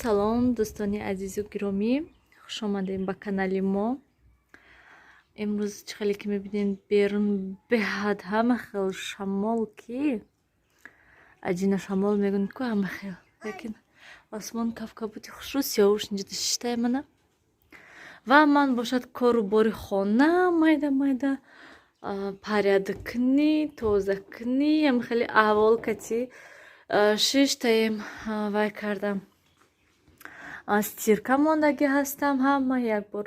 Салом, дӯстони азизу гиромӣ, хуш омадем ба канали мо. Имрӯз чӣ хеле ки мебинем, берун беҳад ҳама хел шамол, ки аҷина шамол мегӯн ку, ҳама хел. Лекин осмон кафкабути хушрӯ, сиёвуш инҷа шиштае мана. Ва ман бошад кору бори хона майда майда порядок кунӣ, тоза кунӣ, ҳама хеле аҳвол кати шиштаем вай кардам. Стирка мондагӣ ҳастам, ҳама як бор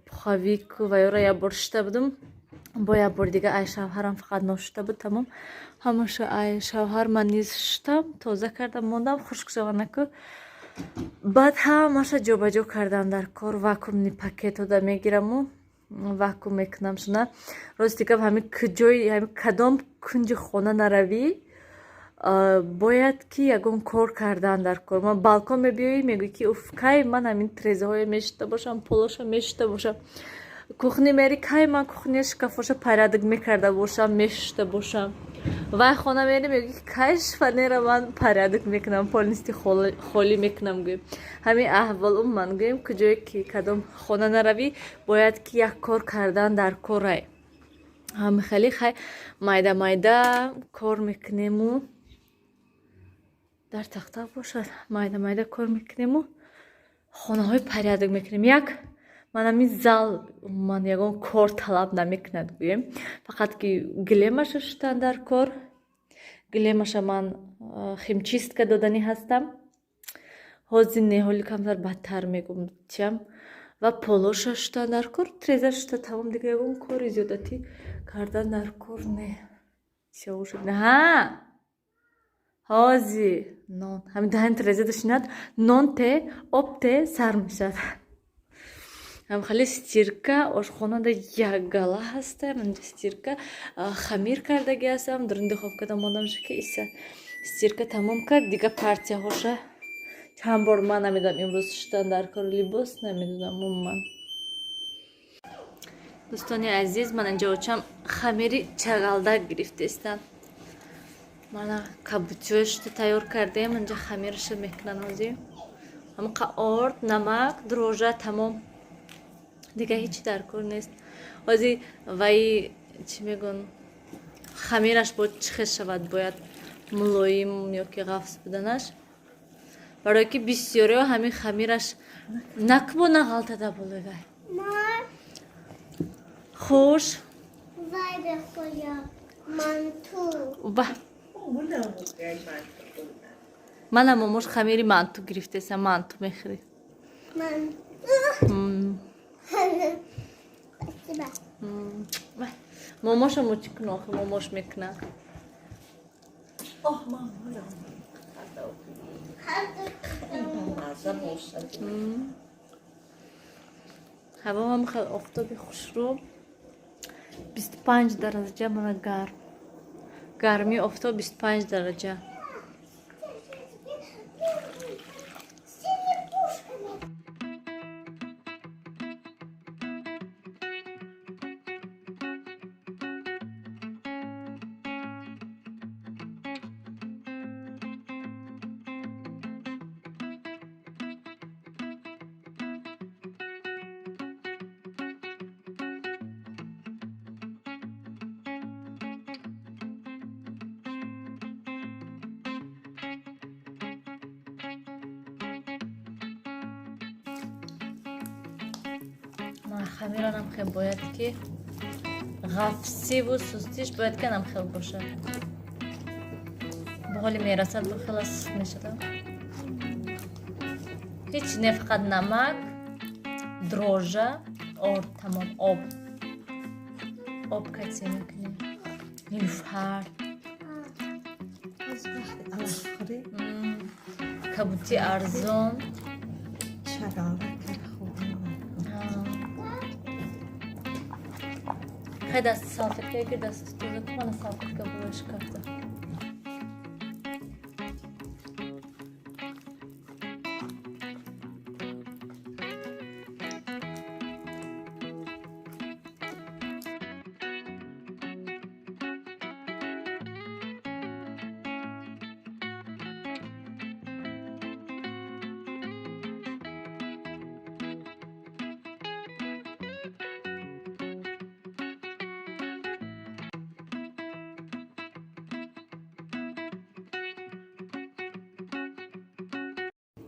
пуховик ва ёра як бор шишта будам, бо як бор дига ай шавҳарам фақат ношишта буд, тамом. Ҳамаша ай шавҳар ман низ шиштам, тоза кардам, мондам хушк шаванаку. Баъд ҳамаша ҷобаҷо кардам дар кор, вакуумный пакетода мегираму вакуум мекунам шуна. Рости гап, ҳами куҷои, ҳами кадом кунҷи хона наравӣ, бояд ки ягон кор кардан дар кор. Ман балкон мебиёӣ, мегӯӣ ки уф, кай ман ҳамин трезаҳое мешита бошам, полоша мешита бошам. Кухня мери, кай ман кухня шкафоша порядок мекарда бошам, мешишта бошам. Вай хона мери, мегӯӣ ки кай шифонера ман порядок мекунам, полностью холӣ мекунам, гӯем. Ҳамин аҳвол умуман, гӯем, куҷое ки кадом хона наравӣ, бояд ки як кор кардан дар корай. Ҳами хеле хай майда майда кор мекунему, дар тахта бошад майда майда кор мекунему, хонаҳои порядок мекунем. Як ман ҳамин зал умуман ягон кор талаб намекунад, гӯем, фақат ки гилемаша шуштан дар кор. Гилемаша ман химчистка доданӣ ҳастам. Ҳозир не, ҳоли камтар бадтар мегӯм чиам. Ва полоша шуштан дар кор, треза шушта тамом, дига ягон кори зиёдатӣ кардан дар кор не. Ҳа, ҳозир нон ҳамин даҳани треза дошинад, нон те, об те, сар мешавад. Ҳам хеле стирка ошхонада якгала ҳаста. Манҷа стирка хамир кардаги ҳастам, дурин духовкада мондамша, ки иса стирка тамом кард, дига партияҳоша чанд бор ман намедонам имрӯз шуштан дар кор, либос намедонам умуман. Дӯстони азиз, ман инҷа очам хамири чағалдак гирифтаистанд. Мана кабутиҳои шута тайёр кардем, инҷа хамираша мекунанд ҳозир. Ҳамақа орд, намак, дрожжа, тамом. Дига ҳечи дар кор нест. Ҳозир ваи чӣ мегӯн, хамираш бо чӣ хел шавад, бояд мулоим ё ки ғафз буданаш. Барое ки бисёриҳо ҳамин хамираш накбо нағалтада болои вай. Хуш. Вай бихӯям манту. Ва. Манам момош хамири манту гирифтесам, манту мехӯрӣ. Манту. Спасибо. Момоша мо чӣ кунам охир, момош мекунад. Оҳ, мамоям. Маза бошад. Ҳаво ҳам хел офтоби хушрӯ, 25 дараҷа, мана гарм. Гармии офтоб 25 дараҷа. Хамиранам хел бояд ки ғафсиву сустиш бояд ки анам хел бошад. Бо ҳоли мерасад, бо хела суст мешавад. Ҳеч не, фақат намак, дрожжа, орд, тамом, об. Об катсе мекунем. Нилуфар. Аз вақти алафхӯрӣ Кабути арзон. Чагалдак хӯрдем. Хай, даст салфетка ки даст тоза кун, мана салфетка болои шкафта.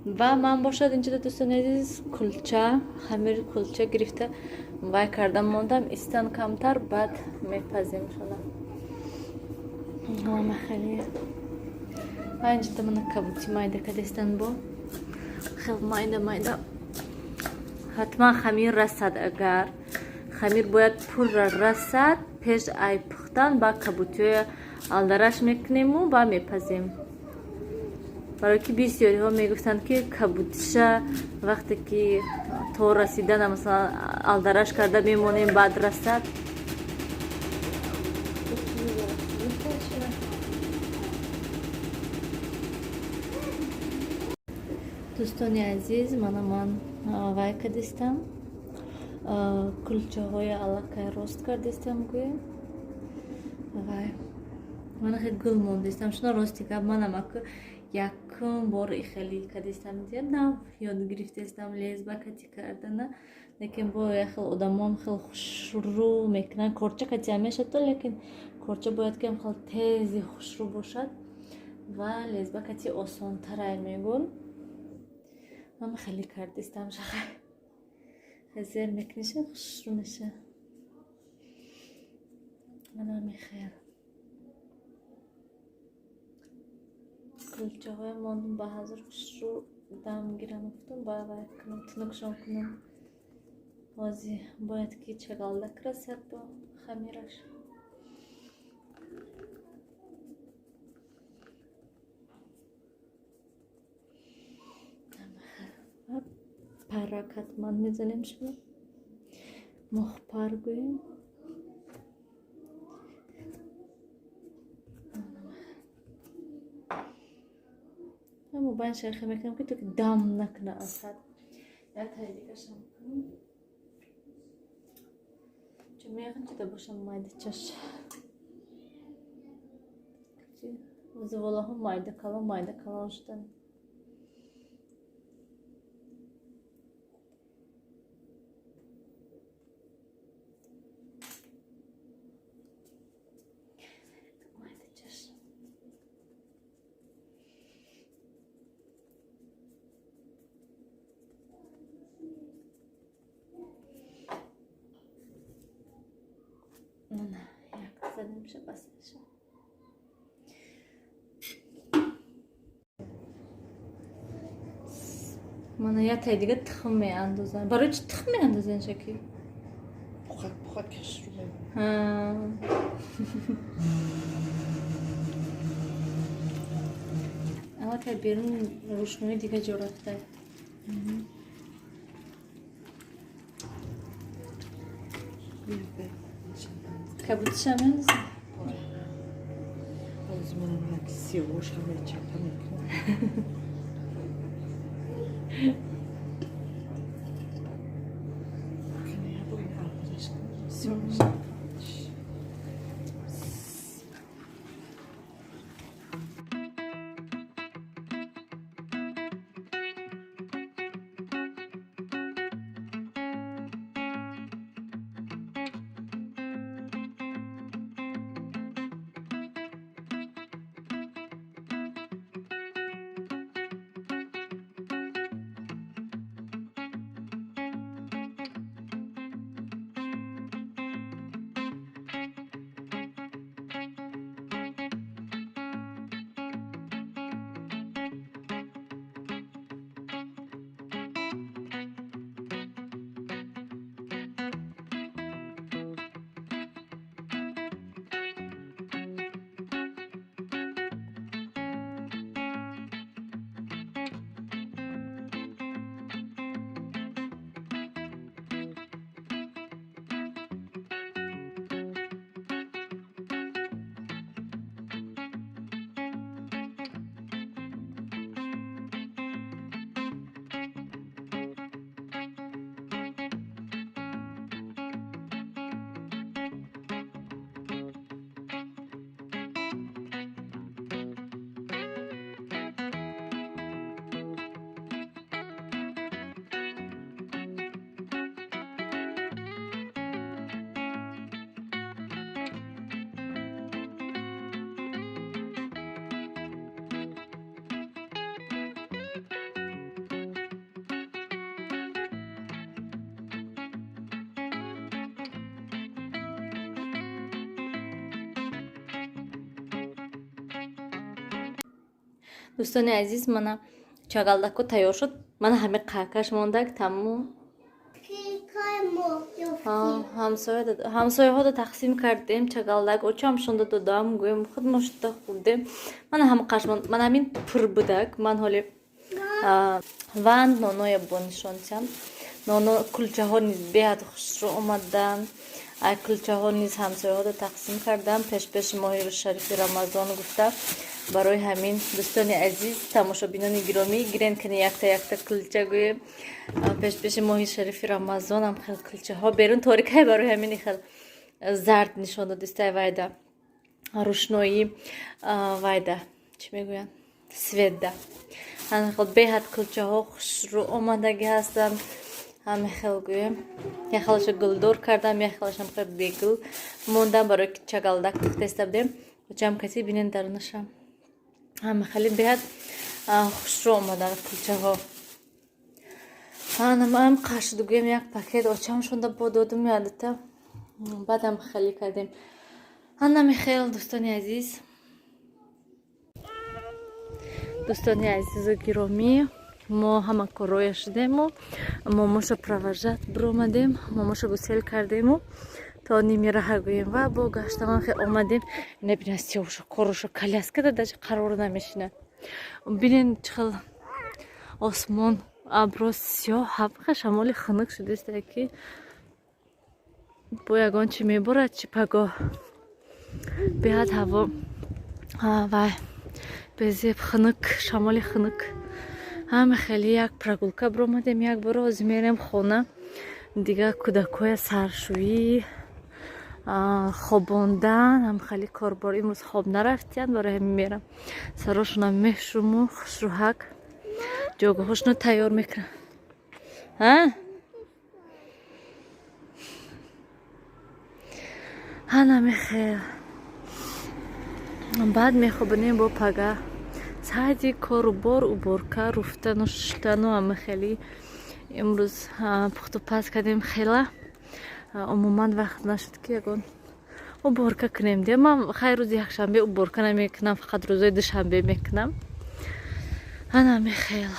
Ва ман бошад инҷода, дӯстони азиз, кулча, хамири кулча гирифта вай карда мондам, истан камтар, баъд мепазем шона. Хеле ва инҷода мана кабути майда кадестан, бо хел майда майда. Ҳатман хамир расад, агар хамир бояд пурра расад, пеш ай пухтан ба кабутиҳоя алдараш мекунему ба мепазем. Барои ки бисёриҳо мегуфтанд, ки кабутиша вақте ки то расидана, масалан, алдараш карда мемонем, баъд расад. Дӯстони азиз, мана ман вай кардистам, кулчаҳои аллакай рост кардистам, гӯем, вай мана хел гул мондистам. Шуно, рости гап, манам аку якум бор ихели кардистам, нав ёд гирифтестам лезба кати кардана, лекин бо яхел одамон хел хушрӯ мекунанд. Корча катиам мешад, лекин корча бояд ки хел тези хушрӯ бошад ва лезба кати осонтарай мегӯн. Ман хеле кардистам, шахай зер мекуниша, хушрӯ меша. Мана мехел кулчаҳоя мондум, ба ҳазур хушрӯ дам гирам, гуфтум, ба вай кунам, тунукшон кунам. Бози бояд ки чагалдак расад бо хамираш. Парак ҳатман мезанем, шумо мохпар гӯем. Мобайн шайхе мекунам, ки то ки дам накуна асад. Як таи дигашам кунам, чун меғинчида бошам майдачаш, зуволаҳо майда калон, майда калон шудан. Задимша, басаша. Мана я тай дига тухм меандозам. Барои чӣ тухм меандозен, Шаки? Пухак пухак хушрӯ. Аллакай берун рӯшнои дига ҷо рафта. Кабутиша меандозем? Ҳозир манам як сиёҳош ҳамаи чапа мекунам. Дӯстони азиз, мана чагалдако тайёр шуд, мана ҳами қакаш мондак, тамом. Ҳамсояҳода тақсим кардем чагалдак, очамшонда додам, гӯем, худ мо шуда хӯрдем. Мана ҳама қаш монд, мана ҳамин пур будак. Ман ҳоли ва ноноя бо нишонтиям. Ноно, кулчаҳо низ беҳад хушрӯ омаданд. Ай кулчаҳо низ ҳамсояҳода тақсим кардам, пешпеши моҳи шарифи Рамазон гуфта. Барои ҳамин, дӯстони азиз, тамошобинони гиромӣ, гирен кани якта якта кулча, гӯем, пешпеши моҳи шарифи Рамазонам хел кулчаҳо. Берун торикай, барои ҳамин хел зард нишон додистай, вайда рӯшноӣ, вайда чӣ мегӯянд, свет да. Хел беҳад кулчаҳо хушрӯ омадагӣ ҳастанд. Ҳаме хел, гӯем, як хелаша гулдор кардам, як хелашам хел бегул мондам, барои ки чагалдак пухтеста будем. Очам каси бинен дарунашам. Ҳама хеле беҳад хушрӯ омаданд кулчаҳо. Анам қашд, гӯем, як пакет очамшонда бо додум, ядата баъдам хеле кардем. Анами хел, дӯстони азиз, дӯстони азизу гиромӣ, мо ҳама корроя шудему момоша провожать биромадем, момоша гусел кардему то ними раҳа, гӯем, ва бо гаштаман хел омадем. Ина бинед, сиёвшо корушо коляскада даже қарор намешинад. Бинен, чӣ хел осмон абро сиёҳ, ҳабқа шамоли хунук шудааст, ки бо ягон чи меборад, чи пагоҳ. Беҳад ҳаво вай безеб, хунук, шамоли хунук. Ҳама хеле як прогулка биромадем, як бор ҳозир мерем хона, дига кӯдакҳоя саршӯӣ, хобондан, ҳам хеле корбор. Имрӯз хоб нарафтиянд, барои ҳамин мерам сарошона мешуму хушрӯҳак ҷойгоҳошонро тайёр мекунам. Ҳанамихел баъд мехобонем, бо пага саати кору бор, уборка, руфтану шуштану ҳама хеле. Имрӯз пухту паз кардем хела, умуман вақт нашуд, ки ягон уборка кунем. Де ман хайр, рӯзи якшанбе уборка намекунам, фақат рӯзои душанбе мекунам. Ана мехел.